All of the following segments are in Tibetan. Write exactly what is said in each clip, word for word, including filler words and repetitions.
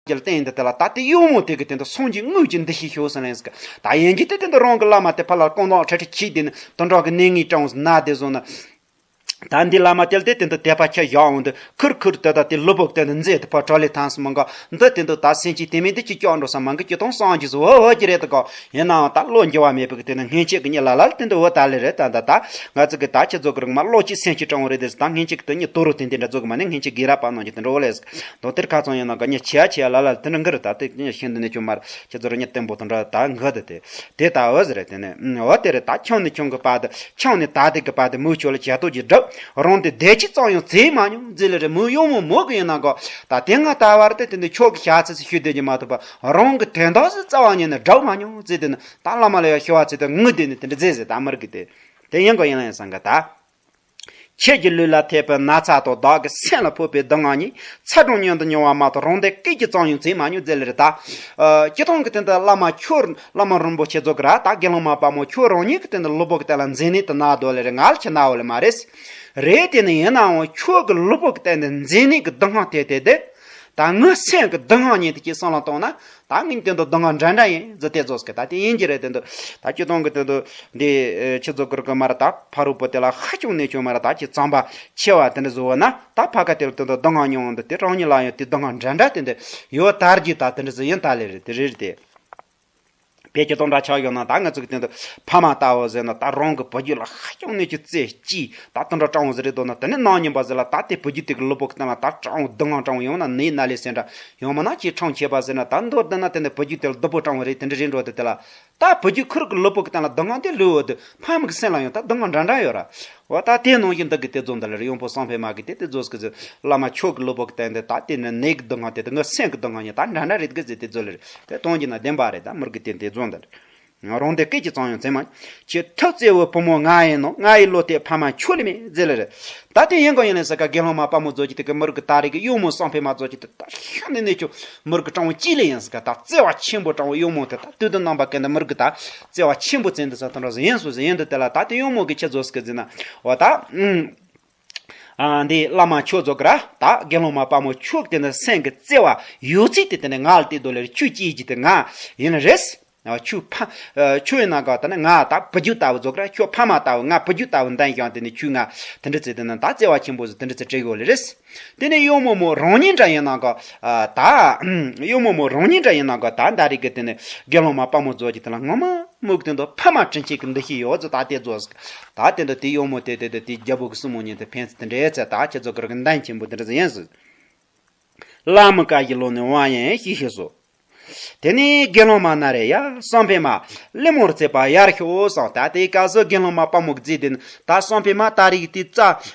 ཀྱི་རྟེན་འདི་དེ་ལ་ད་དེ་གཡོག་མོ་དེ་གི་དེ་འདི་སངས་རྒྱས་དངོས་ཀྱི་འདུ་ཤེས་ཤོར་ཟིན་ལེན་ཟིག་ད་ཡིན་གྱི་དེ་དེ་འདི་རང་གི་བླ་མ་དེ་ཕར་ལ་ཀོང་ནོ་ཁྲ་ཁྲི་ཁྱིས་དེ་ནི་དོན་གྲོགས་ཀྱི་གནས་ངེས་སྤྲང་ན་དེ་བཟོ་ན། ད་འདི་བླ་མ་དེ་ལ་དེ་དེ་འདི་དད་པ་ཁྱེར་བཞག་འོང་དུ་ཁུར་ཁུར་དེ་ད་དེ་ལུས་པོ་དེ་འདི་མཛེས་དེ་ཕར་གྲོ་ལེ་ཐང་སུ་མང་ག་འདི་དེ་འདི་ད་སེམས་ཅན་དེ་མིན་འདི་ཅི་སྐྱོག་འགྲོ་ས་མང་གི་ཅི་དང་སངས་རྒྱས་སུ་འོ་འོ་ཀྱི་རེད་དོ་ག་ཡིན་ནའང་ད་བློ་འགྱུར་བ་མེད་པའི་གི་དེ་ནི་སྔན་ཆད་ཀྱི་གཉིད་ལ་ལ་དེ་འདི་འོ་ད་ལེ་རེད། ད་ད་ད་ང་ཚོ་གི་ད་ཁྱེད་ཚོ་གི་རིག་མ་བློ་གཅིག་སེམས་གཅིག་དྲང་བོ་རེད་དེ་ད་སྔན་ཆད་ཀྱི་དེ་གཉིད་དོ་རུ་དེ་འདི་འདྲ་ཚོ་གི་མ་ནི་སྔན་ཆད་གི་ར་པ་ནང་གི་དེ་འདྲ་འོ་ལེ་ཟིག་དོ་དེར་ཁ་ཚང་ཡིན་ན་ག་ཉི་ཆེ་ཡ་ཆེ་ཡ་ལ་ལ་དེ་འདྲ་འགི་རེད། ད་དེ་ཉི་ཤིན་ཏུ་ནས་ཆུང་མར་ཁྱེད་ཚོ་རིག་གཉིད་བརྟན་པོ་དང་འདྲ་ད་འགི་དེ་དེ་དེ་ད་འོ་ཟེར་རེད། དེ་ནི་འོ་དེ་རེད། ད་ཆང་ནས་ཆུང་གི་པ་དེ་ཆང་ནས་ད་དེ་གི་པ་དེ་མུ་ཆོ་ལ་བྱ་དོ་ཅི་སྒྲུབ་རང་དེ་བདེ་སྐྱིད་ཙམ་ཡང་བྱེད་མ་མྱོང་ཟེར་ལེ་རེད། མུ་གཡོག་མོ་མོ་གི་ཡིན་ན་གོ་ད་དེ་ང་ད་བར་དེ་དེ་འདི་ཆོག་གི་ཤ་ཚ་ཚི་ཤུ་དེ་ཉི་མ་ཐུབ་པ་རང་གི་དོན་དག་ཟི་རྩ་བ་ཉིད་ནས་སྒྲུབ་མ་མྱོང་ཟེར། དེ་ནི་ད་བླ་མ་ལ་ཡ་ཤི་བ་ཚི་དེ་ངུ་དེ་ནི་དེ་འདྲ་ཟེར་ཟེར། ད་མུར་གི་དེ་དེ་ཡིན་གོ་ཡིན་ལ་ཡིན་སང་གི་ད། ཁྱེད་ཀྱི་ལུས་ལ་ཐེབས་པའི་ན་ཚ་དང་བདག་གི་སེམས་ལ་ཕོག་པའི་སྡུག་བསྔལ་ཉིད་ཚ་གྲང་མཉམ་དུ་མྱོང་བ་མ་གཏོགས་རང་དོན་སྐད་ཅིག་ཙམ་ཡང་བྱེད་མ་མྱོང་ཟེར་ལེ་རེད། ད་སྤྱིར་བཏང་གི་དོན་དུ་བླ་མ་ཁྱོད་བླ་མ་རིན་པོ་ཆེ་ཚོ་གི་ར་ད་དགེ་སློང་མ་དཔའ་མོ་ཁྱོད་རང་ཉིད་ཀྱི་དོན་དུ་ལུས་པོ་གི་སྟེང་ལ་མཛེ་ནད་དུ་ན་དོ་ལེ་རེད། ང་ལ་ཁྱེད་ན་འོ་ལེ་མ་རེད། རེད་དེ་ནི་ཡིན་ནའང་ཁྱོད་ཀྱི་ལུས་པོ་གི་སྟེང་དུ་མཛེ་ནད་ཀྱི་སྡུག་བསྔལ་དེ་དེ་དེ་ད་ངའི་སེམས་ཀྱི་སྡུག་བསྔལ་ཉིད་དུ་ཅིག་བསམ་བློ་བཏང་ན། ད་ངས་དེ་འདྲ་སྡུག་བསྔལ་འདྲ་འདྲ་ཡིན་ཟེར་དེ་ཚོ་ཟེར་གི་ད་དེ་ཡིན་གྱི་རེད། དེ་འདྲ་ད་སྤྱིར་བཏང་གི་དེ་འདྲ་འདི་ཁྱེད་ཚོ་གི་རིག་གི་མ་ར་ད་ཕ་རོལ་པོ་དེ་ལ་ཧ་ཅང་ནས་ཅང་མ་ར་ད་ཅི་གཙང་པ་ཆེ་བ་དེ་འདྲ་བཟོ་བ་ན་ད་ཕ་ག་དེ་ལ་དེ་འདྲ་སྡུག་བསྔལ་མྱོང་འདི་དེ་རང་ཉིད་ལ་ཡང་དེ་སྡུག་བསྔལ་འདྲ་འདྲ་དེ་འདྲ་ཡོད་དར་རྒྱུ་ད་དེ་འདྲ་ཟེར་ཡིན་ད་ལེ་རེད། དེ་རེད་དེ་དཔེ་ཁྱེད་དང་འདྲ་ཆགས་ཡོད་ན་ད་ང་ཚོ་གི་དེ་འདྲ་ཕ་མ་ལྟ་བུ་ཟེར་ན་ད་རང་གི་བུ་རྒྱུད་ལ་ཧ་ཅང་ནས་ཅི་རྩེ་སྐྱིད་ད་དེ་འདྲ་སྤྲང་བོ་ཟེར་རེད་དོ་ན་དེ་ནས་ནང་ཉིན་པ་ཟེར་ལ་ད་དེ་བུ་རྒྱུད་དེ་གི་ལུས་པོ་གི་སྟེང་ལ་ད་སྤྲང་བོ་སྡུག་བསྔལ་སྤྲང་བོ་ཡོང་ན་ནི་ན་ལེ་ཟེར་འདྲ། ཡང་མིན་ན་ཁྱེད་ཁྲང་ཆེ་པ་ཟེར་ན་ད་མདོར་བསྡུ་ན་དེ་ནི་བུ་རྒྱུད་དེ་ལ་སྡུག་པོ་སྤྲང་བ་རེད། དེ་འདྲ་རེད་འགྲོ་དེ་དེ་ལ་ད་བུ་རྒྱུད་ཁུར་གི་ལུས་པོ་གི་སྟེང་ལ་སྡུག་བསྔལ་དེ་ལུས་འོ་དེ་ཕ་མ་གི་སེམས་ལ་ཡང་ད་སྡུག་བསྔལ་འདྲ་འདྲ་ཡོད་ར། འོ་ད་དེ་ནང་བཞིན་འདི་གི་དེ་ཚོ་འདི་ལ་རེད། ཡོང་པོ་སང་ཕེ་མ་གི་དེ་དེ་ཚོ་གི་ཚོ་བླ་མ་མཆོག་གི་ལུས་པོ་གི་སྟེང་དེ་ད་དེ་ནི་ནད་གི་སྡུག་བསྔལ་དེ་དེ་ངའི་སེམས་གི་སྡུག་བསྔལ་ཉིད་ད་འདྲ་འདྲ་རེད་གི་ཟེར་དེ་ཚོ་ལ་རེད། དེ་གཏོང་རྒྱུ་ན་བདེན་པ་རེད། ད་མུར་གི་དེ་དེ་ཚོ་འདི་རེད། རང་དོན་སྐད་ཅིག་ཙམ་ཡང་བྱེད་མ། ཁྱེད་ཐུགས་བརྩེ་བའི་བུ་མོ་ང་ཡིན་ནོ། ང་ཡི་བློ་གཏད་ཕ་མ་ཁྱོད་ལས་མེད་ཟེར་ལེ་རེད། ད་དེ་ཡིན་གང་ཡིན་ལེ་ཟེར་ག་དགེ་སློང་མ་དཔའ་མོ་ཚོ་གི་དེ་གི་མུར་གི་ད་རེས་གི་གཡོག་མོ་སང་ཕེ་མ་ཚོ་གི་དེ་ད་ཤ་ནི་ནི་ཁྱོད་མུར་གི་སྤྲང་བོ་ཅི་ལེ་ཡིན་ཟེར་ག་ད་བརྩེ་བ་ཆེན་པོ་སྤྲང་བོ་གཡོག་མོ་དེ་ད་དུས་དུ་རྣམ་པ་ཀན་ད་མུར་གི་ད་བརྩེ་བ་ཆེན་པོ་བྱེད་འདི་ས་དོན་ར་ཟེར་ཡིན་སུ་ཟེར་ཡིན་འདི་དེ་ལ་ད་དེ་གཡོག་མོ་གི་ཁྱེད་ཚོ་ཟེར་གི་ཟེར་ན་འོ་ད་ཨུམ། ཨ་འདི་བླ་མ་ཁྱོད་ཚོ་གི་ར་ད་དགེ་སློང་མ་དཔའ་མོ་ཁྱོད་དེ་ནི་སེམས་ཀྱི་བརྩེ་བ་ཡོད་ཚད་དེ་དེ་ནི་ང་ལ་དེ་དོ་ལེར་ཁྱོད་ཅི་ཡི་དེ་ང་ཡིན་རེད། ཨ་ཁྱོད་ཕ་ཨ་ཁྱོད་ཡིན་ན་ག་ད་ནི་ང་ད་བུ་རྒྱུད་ལྟ་བུ་ཚོ་གི་ར་ཁྱོད་ཕ་མ་ལྟ་བུ་ང་བུ་རྒྱུད་ལྟ་བུ་འདན་ཞང་དེ་ནི་ཁྱོད་ང་དེ་འདྲ་ཚེ་དེ་ནི་ད་བརྩེ་བ་ཆེན་པོ་ཟིག་དེ་འདྲ་ཚེ་བྲིས་ཡོད་ལེ་རེད། དེ་ནི་གཡོག་མོ་མོ་རང་ཉིད་འདྲ་ཡིན་ན་ག་ཨ་ད་གཡོག་མོ་མོ་རང་ཉིད་འདྲ་ཡིན་ན་ག་ད་ད་རེས་གི་དེ་ནི་དགེ་སློང་མ་དཔའ་མོ་ཚོ་གི་དེ་ལ་ངོ་མ་མུག་དེ་འདྲ་ཕ་མ་དྲིན་ཆེན་གྱི་འདུ་ཤེས་ཡོད་ཚོ་ད་དེ་ཚོ་ཟིག་ད་དེ་འདྲ་དེ་གཡོག་མོ་དེ་དེ་དེ་དེ་རྒྱལ་པོ་གི་སྲུ་མོ་ཉིད་དེ་ཕན་ཚུན་དེ་འདྲའི་ཚེ་ད་ཁྱེད་ཚོ་གི་རིགས་འདན་ཆེན་པོ་དེ་འདྲ་ཟིག་ཡིན་ཟིག་བླ་མ་བཀའ་བཞིན་ལོ་ནས་དབང་ཡན་ཤི་ཤི་སོ། དེ་ནས་དགེ་སློང་མ་ན་རེ་ཡ་སང་ཕེ་མ་ལེ་མོར་བརྩེ་བ་ཡར་ཤོག་སང་ད་དེའི་སྐབས་སུ་དགེ་སློང་མ་དཔའ་མོ་གི་རྫས་དེ་ནི་ད་སང་ཕེ་མ་ད་རིག་དེ་རྩ་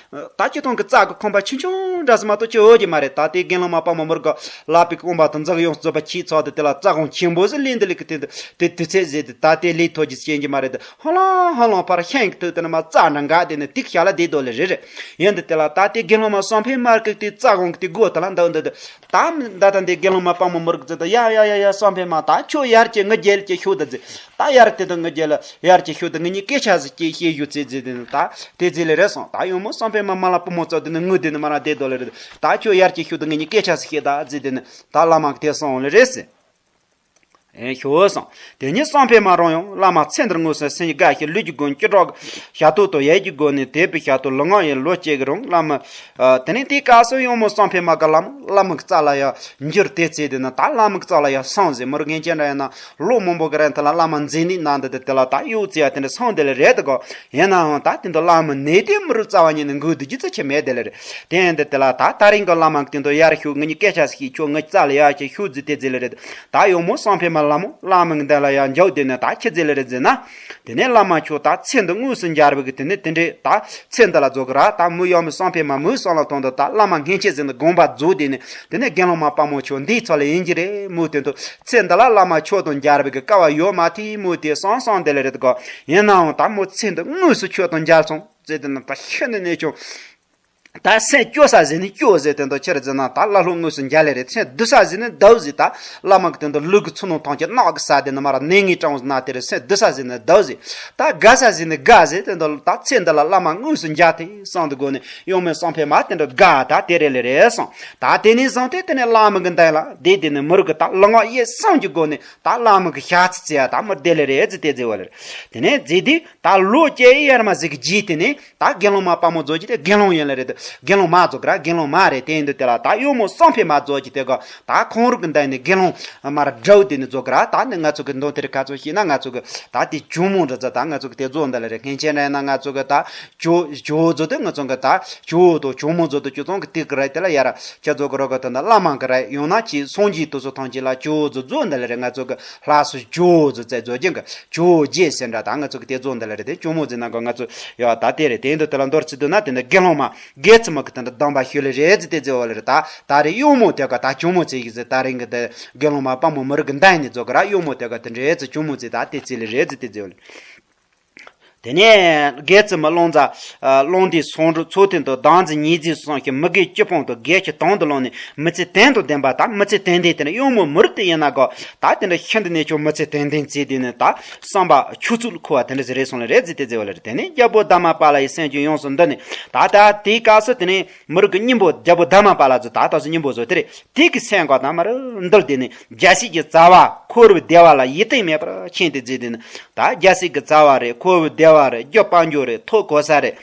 ད་ཅི་ཐོང་གི་རྩ་གི་ཁང་པ་ཆུང་ཆུང་འདྲ་སི་མ་གཏོགས་ཅི་འོ་གི་མ་རེད། ད་དེ་དགེ་སློང་མ་དཔའ་མོ་མུར་ག་ལག་པའི་རྐང་པ་དང་འཛག་ཡོང་རྩོད་པ་ཁྱི་ཚོགས་དེ་དེ་ལ་རྩ་གོང་ཆེན་པོ་ཟི་ལེན་དེ་ལེ་གི་དེ་དེ་དུས་ཚོད་ཟེར་དེ་ད་དེ་ལས་ཐོ་ཅི་ཅན་གྱི་མ་རེད། དེ་ཧ་ལང་ཧ་ལང་ཕར་ཤན་གི་ཐུག་དེ་ནི་མ་རྩ་འདྲ་འགའ་དེ་ནི་ཏིག་ཤ་ལ་དེ་དོ་ལེ་རེ་རེ་ཡིན་དེ་དེ་ལ་ད་དེ་དགེ་སློང་མ་སང་ཕེ་མར་གི་དེ་རྩ་གོང་གི་དེ་སྒོ་དེ་ལ་འདུག་འདུག་འདུག་ད་ད་ལྟ་འདི་དགེ་སློང་མ་དཔའ་མོ་མུར་གི་ཙི་ད་ཡ་ཡ་ཡ་ཡ་སང་ཕེ་མ་ད་ཁྱོད་ཡར་གྱི་ངི་རྒྱལ་གྱི་ཤུགས་ད་ཙི་ད་ཡར་དེ་ད་ངི་རྒྱལ་ཡར་གྱི་ཤུགས་ད་ངི་གཉིས་སྐད་ཆ་ཟིག་གི་བཤད་ཞུ་ཙི་ཙི་དེ་ད་དེ་ཙི་ལེ་རེ་སོང་། ད་ཡོང་མོ་སང་ཕེ་མ་མ་ལ་པུ་མོ་ཙོ་དེ་ནི་ངུ་དེ་ནི་མ་ལ་དེ་དོ་ལེ་རེ། ད་ཁྱོད་ཡར་གྱི་ཤུགས་ད་ངི་གཉིས་སྐད་ཆ་ཟིག་བཤད་ད་ཙི་དེ་ནི་ད་བླ་མ་གི་དེ་སོང་ལེ་རེ་སི། ཨེ་ཞོ་སང་། དེ་ཉིད་སང་ཕེ་མ་རང་ཡང་བླ་མ་ཚེ་འདིར་དངོས་སུ་སེམས་ཀྱི་དགའ་ཞིང་ལུས་ཀྱི་སྒོ་ནས་སྐྱེ་གྲོགས་ཀྱི་ཞབས་ཏོག་དང་ཡལ་གྱི་སྒོ་ནས་དད་པའི་ཞབས་ཏོག་ལུས་ངག་ཡིད་བློ་བཅས་ཀྱི་རང་བླ་མ། ཨ་དེ་ནས་དེའི་སྐབས་སུ་ཡང་མོ་སང་ཕེ་མ་ག་བླ་མ་བླ་མ་གི་རྩ་ལ་ཡང་འགྱུར་དེ་ཚེ་དེ་ན་ད་བླ་མ་གི་རྩ་ལ་ཡང་སང་ཟེར་མོར་ངན་ཅན་འདྲ་ཡང་ན་ལོ་མང་པོ་གི་རིང་དེ་ལ་བླ་མ་མཛེ་ནད་ན་འདི་དེ་དེ་ལ་ད་གཡོག་ཙེ་ཡ་དེ་འདྲ་སང་དེ་ལ་རེད་དེ་གོ། ཡིན་ནའང་ད་དེ་འདི་བླ་མ་ནད་དེ་མི་རུ་རྩ་བ་ཉིད་ནས་འགོས་དུ་རྒྱུ་ཚ་ཆེ་མེད་དེ་ལ་རེད། དེ་ཡིན་དེ་དེ་ལ་ད་ད་རིང་གི་བླ་མ་གི་དེ་འདི་ཡར་ཤུགས་ངི་གཉིས་སྐད་ཆ་ཟིག་ཤོད་ཁྱོད་ངི་རྩ་ལ་ཡ་ཆེ་ཤུགས་ཟིག་དེ་ཟེར་ལེ་རེད། ད་ཡོང་མོ་སང་ཕེ་མ་བླ་མོ་བླ་མ་གི་འདི་ལ་ཡ་འཇོག་དེ་ནས་ད་ཁྱི་ཟེར་ལེ་རེད་ཟེར་ན། དེ་ནས་བླ་མ་ཁྱོད་ད་ཚེ་འདི་དངོས་སུ་འབྱར་བའི་གི་དེ་ནས་དེ་འདྲས་ད་ཚེ་འདི་ལ་རྫོགས་གི་ར་ད་མོ་ཡོང་མོ་སང་ཕེ་མ་མོའི་སང་ལ་ཐོང་དུ་ད་བླ་མ་སྔན་ཆད་ཟིན་དུ་དགོངས་པ་རྫོགས་དེ་ནས་དེ་ནས་དགེ་སློང་མ་དཔའ་མོ་ཁྱོད་འདིའི་ཚོ་ལ་ཡིན་གྱི་རེད་མོ་དེ་འདུག་ཚེ་འདི་ལ་བླ་མ་ཁྱོད་དང་འབྱར་བའི་གི་སྐལ་བ་ཡོད་མ་ཐེ་མོ་དེ་སང་སང་དེ་ལ་རེད་གོ། ཡིན་ནའང་ད་མོ་ཚེ་འདི་དངོས་སུ་ཁྱོད་དང་འབྱར་སོང་ཟེར་དེ་ན་ད་ཤི་ནས་ནས་ཁྱོད། ད་སེམས་སྐྱོ་ས་ཟིག་ནི་སྐྱོ་ཟེར་དེ་འདྲ་ཁྱེར་ཟེར་ན་ད་བླ་སློབ་དངོས་སུ་མཇལ་ལེ་རེད། སེམས་སྡུག་ས་ཟིག་ནི་སྡུག་ཟིག་ད་བླ་མ་གི་དེ་འདྲ་ལུས་ཀྱི་ཚོར་སྣང་ཐམས་ཅད་རྣག་གི་ས་དེ་ནི་མར་ནད་ངན་གྲང་ཟིག་ན་དེ་རེད། སེམས་སྡུག་ས་ཟིག་ནི་སྡུག་ཟིག་ད་དགའ་ས་ཟིག་ནི་དགའ་ཟིག་དེ་འདྲ་ད་ཚེ་འདི་ལ་བླ་མ་དངོས་སུ་མཇལ་ཐེངས་གསུམ་དེ་སྒོ་ནས་གཡོག་མོའི་བསམ་འཕེལ་མ་དེ་འདྲ་དགའ་ད་དེ་རེད་ལེ་རེད་སོང་། ད་དེ་ནས་བཟུང་སྟེ་དེ་ནས་བླ་མ་གི་མདུན་ལ་བསྡད་དེ་ནས་མི་རིགས་ཀྱི་ད་ལུས་ངག་ཡིད་གསུམ་གྱི་སྒོ་ནས་ད་བླ་མ་གི་ཞལ་ཚིག་བཙལ་ཡ་ད་མར་བསྡད་ལེ་རེད་ཟེར་དེ་ཟེར་བ་ལེ་རེད། དེ་ནས་ཟེར་དུས་ད་ལོ་བཅུ་ཡར་མར་ཟིག་གི་རྗེས་དེ་ནས། ད་དགེ་སློང་མ་དཔལ་མོ་རྫོགས་ཀྱི་དེ་དགེ་སློང་ཡིན་ལེ་རེད། དེ་དགེ་སློང་མ་རྫོགས་ཀྱི་ར་དགེ་སློང་མ་རེད། དེ་ཡིན་དུས་དེ་ལ་ད་གཡོག་མོ་བསམ་འཕེལ་མ་རྫོགས་ཀྱི་དེ་ག་ད་ཁོང་རང་གི་མདུན་ནས་དགེ་སློང་མར་འགྲོ་དེ་ནི་རྫོགས་ཀྱི་ར། ད་ནི་ང་ཚོ་གི་འདོན་ཐེར་ཁ་ཚོ་ཤེས་ན་ང་ཚོ་གི་ད་དེ་ཇོ་མོ་འདྲ་ཚོ་ད་ང་ཚོ་གི་དེ་རྫོགས་འདི་ལེ་རེད། མཁན་ཆེན་རེད་ན་ང་ཚོ་གི་ད་ཇོ་ཇོ་རྫོགས་དེ་ང་ཚོ་གི་ད་ཇོ་དང་ཇོ་མོ་རྫོགས་དེ་ཁྱོད་ཚོ་གི་དེ་གི་རེད། དེ་ལ་ཡར་ཁྱེད་ཚོ་གི་རོགས་གི་དེ་འདི་བླ་མ་གི་རེད། ཡང་ན་ཅི་སངས་རྒྱས་དེ་ཚོ་ཐམས་ཅད་ལ་ཇོ་རྫོགས་རྫོགས་འདི་ལེ་རེད། ང་ཚོ་གི་ལྷ་སུ་ཇོ་རྫོགས་ཚེ་རྫོགས་ཀྱི་གི་ཇོ་རྗེ་ཟེར་འདྲ་ད་ང་ཚོ་གི་དེ་རྫོགས་འདི་ལེ་རེད། དེ་ཇོ་མོ་ཟེར་ན་ག་ང་ཚོ་ཡ་ད་དེ་རེད། དེ་འདི་དེ་ལ་མདོར་ཚིག་བསྡུ་ན་དེ་འདི་དགེ་སློང་མ་དགེ་ཚུལ་མ་གི་དེ་འདི་གདམས་པ་ཞུས་ལེ་རེད་ཟེར་དེ་ཟེར་བ་ལེ་རེད། ད་ད་རེས་གཡོག་མོ་དེ་ག་ད་ཇོ་མོ་ཚེ་ཡིག་ཟེར་ད་རེས་གི་དེ་དགེ་སློང་མ་དཔལ་མོ་མི་རིགས་གི་མདུན་ནས་རྫོགས་གི་ར། གཡོག་མོ་དེ་ག་དེ་འདྲ་ཟེར་ཇོ་མོ་ཚེ་ད་དེ་ཚེ་ལེ་རེད་ཟེར་དེ་ཟེར་བ་ལེ། དེ་ནས་དགེ་ཚུལ་མ་ཀློང་རྫ་ཀློང་སྡེའི་སོང་འགྲོ་ཚོ་ཐེན་དུ་བདག་འཛིན་ཉེས་འཛིན་གསུམ་ཞིག་མི་དགེ་བཅུ་སྤངས་དང་དགེ་བཅུ་དང་དུ་བླངས་ནས་མི་ཚེ་དོན་དང་ལྡན་པ་དང་མི་ཚེ་དོན་ལྡན་དེ་ནི་གཡོག་མོ་མི་རིགས་དེ་ཡིན་ན་གོ། ད་དེ་འདྲ་ཤིན་ཏུ་ནས་ཆོག་མི་ཚེ་དོན་ལྡན་བྱས་དེ་ནི་ད་བསམ་པ་ཆོས་ཚུལ་འཁོར་བ་དེ་འདྲ་ཟེར་རེད་སོང་ལེ་རེད་ཟེར་དེ་ཟེར་བ་ལེ་རེད། དེ་ནས་རྒྱལ་པོ་དྷརྨ་པཱ་ལ་ཡི་སེམས་ཀྱི་ཡོངས་སུ་འདུལ་ནས་ད་ད་དེའི་སྐབས་སུ་དེ་ནས་མི་རིགས་ཀྱི་སྙིང་པོ་རྒྱལ་པོ་དྷརྨ་པཱ་ལ་ཚོ་ད་ད་སུ་སྙིང་པོ་བཟོ་དེ་རེད། དེ་གི་སེམས་ཀྱི་དམ་རུ་འདུལ་དེ་ནས་རྒྱལ་སྲིད་ཀྱི་རྩ་བ་འཁོར་བའི་བདེ་བ་ལ་ཡིད་བརྟན་མེད་པར་མཁྱེན་ཏེ་མཛད་དེ་ནི། ད་རྒྱལ་སྲིད་ཀྱི་རྩ་བ་རེད། འཁོར་བའི་བདེ་བ་རེད། རྒྱུ་དཔལ་འབྱོར་རེད། ཐོབ་གོ་ས་རེད།